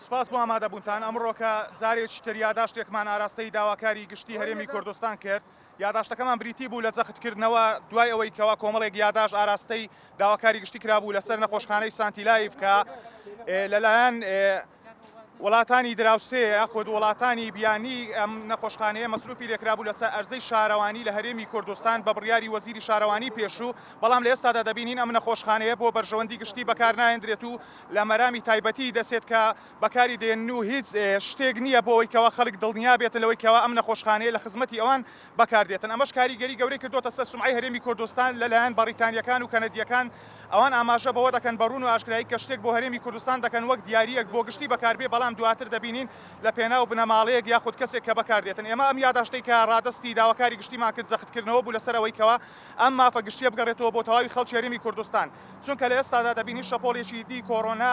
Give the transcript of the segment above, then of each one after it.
سپاس بۆ ئامادەبوونتان. ئەمڕۆکە جارێکی تر یاداشتێکمان ئاراستەی داواکاری گشتی هەرێمی کوردستان کرد. یاداشتەکەمان بریتی بوو لە جەختکردنەوە دوای ئەوەی کەوا کۆمەڵێک یاداشت ئاراستەی داواکاری گشتی کرابوو لەسەر نەخۆشخانەی سانتیلایف کە لەلایەن وڵاتانی دراوسێ یاخود وڵاتانی بیانی ئەم نەخۆشخانەیە مەسروفی لێکرابوو لەسەر ئەرزەی شارەوانی لە هەرێمی کوردستان بە بڕیاری وەزیری شارەوانی پێشوو، بەڵام لە ئێستادا دەبینین ئەم نەخۆشخانەیە بۆ بەرژەوەندی گشتی بەکارناهێندرێت و لە مەرامی تایبەتی دەچێت کە بەکاری دێنن و هیچ شتێک نییە بۆ ئەوەی کەوا خەڵک دڵنیا بێتن لەوەی کەوا ئەم نەخۆشخانەیە لە خزمەتی ئەوان بەکار دێتن. ئەمەش کاریگەری گەورەی کردۆتە سەر سومعەی هەرێمی کوردستان لە لایەن بەڕیتانییەکان و کەنەدییەکان. ئەوان ئاماژە بەوە دەکەن بە ڕوون و ئاشکرایی کە شتێک بۆ هەرێمی کوردستان دەکەن وەک دیارییەک بۆ گشتی بەکار بێ، بەڵام دواتر دەبینین لە پێناو بنەماڵەیەک یاخود کەسێک کە بەکار دێتن. ئێمە ئەم یاداشتەی کە ڕادەستی داواکاری گشتیمان کرد جەختکردنەوە بوو لەسەر ئەوەی کەوا ئەم مافە گشتییە بگەڕێتەوە بۆ تەواوی خەڵکی هەرێمی کوردستان. چونکە لە ئێستادا دەبینین شەپۆڵێکی دی کۆرۆنا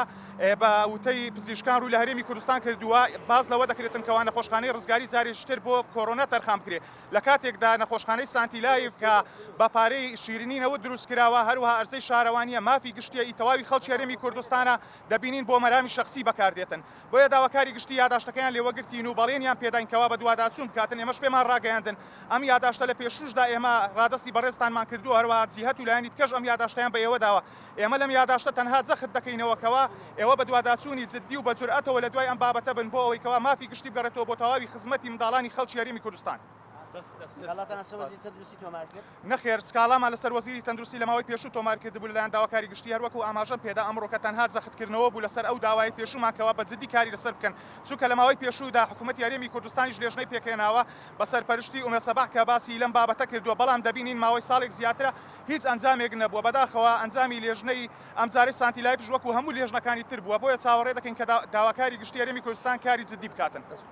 بە وتەی پزیشکان رووی لە هەرێمی کوردستان کردووە، باس لەوە دەکرێتن کەوا نەخۆشخانەی رزگاری جارێکی تر بۆ کۆرۆنا تەرخان بکرێت، لە کاتێکدا نەخۆشخانەی سانتیلایف کە بە پارەی شیرینی نەوت دروست کراوە، هەروەها ئەرزەی شارەوانییە، مافی گشتییە ئی تەواوی خەڵکی هەرێمی کوردستانە، دەبینین بۆ مەرامی شەخسی بەکاردێتن. بۆیە داواکاری گشتی یاداشتەکەیان لێوەگرتین و بەڵێنیان پێداین کەوا بەدواداچوون بکاتن، ئێمەش پێمان ڕاگەیاندن ئەم یاداشتە لە پێشووشدا ئێمە ڕادەستی بەڕێزتانمان کردووە، هەروەها جیهەت و لایەنی دیکەش ئەم یاداشتەیان بە ئێوە داوە، ئێمە لەم یاداشتە تەنها جەخت دەکەینەوە کەوا ئێوە بەدواداچوونی جددی و بە جورئەتەوە لە دوای ئەم بابەتە بن بۆ ئەوەی کەوا مافی گشتی بگەڕێتەوە بۆ تەواوی خزمەتی منداڵانی خەڵکی هەرێمی کوردستان. سکاڵاتان لەسەر وەزیری تەندروستی تۆمار کرد؟ نەخێر، سکاڵامان لەسەر وەزیری تەندروستی لە ماوەی پێشوو تۆمار کردبوو لەلایەن داواکاری گشتی، هەروەکو ئاماژەم پێدا ئەمڕۆکە تەنها جەختکردنەوە بوو لەسەر ئەو داوایەی پێشوومان کەوا بە جدی کاری لەسەر بکەن، چونکە لە ماوەی پێشوودا حکوومەتی هەرێمی کوردستانیش لێژنەی پێکهێناوە بە سەرپەرشتی ئومێد سەباح کە باسی لەم بابەتە کردووە، بەڵام دەبینین ماوەی ساڵێک زیاترە هیچ ئەنجامێک نەبووە، بەداخەوە ئەنجامی لێژنەی ئەمجارەی سانتیلایفش وەکو هەموو لێژنەکانی تر بووە، بۆیە چاوەڕێ دەکەین کە داواکاری گشتی هەرێمی کوردستان کاری جدی بکاتن.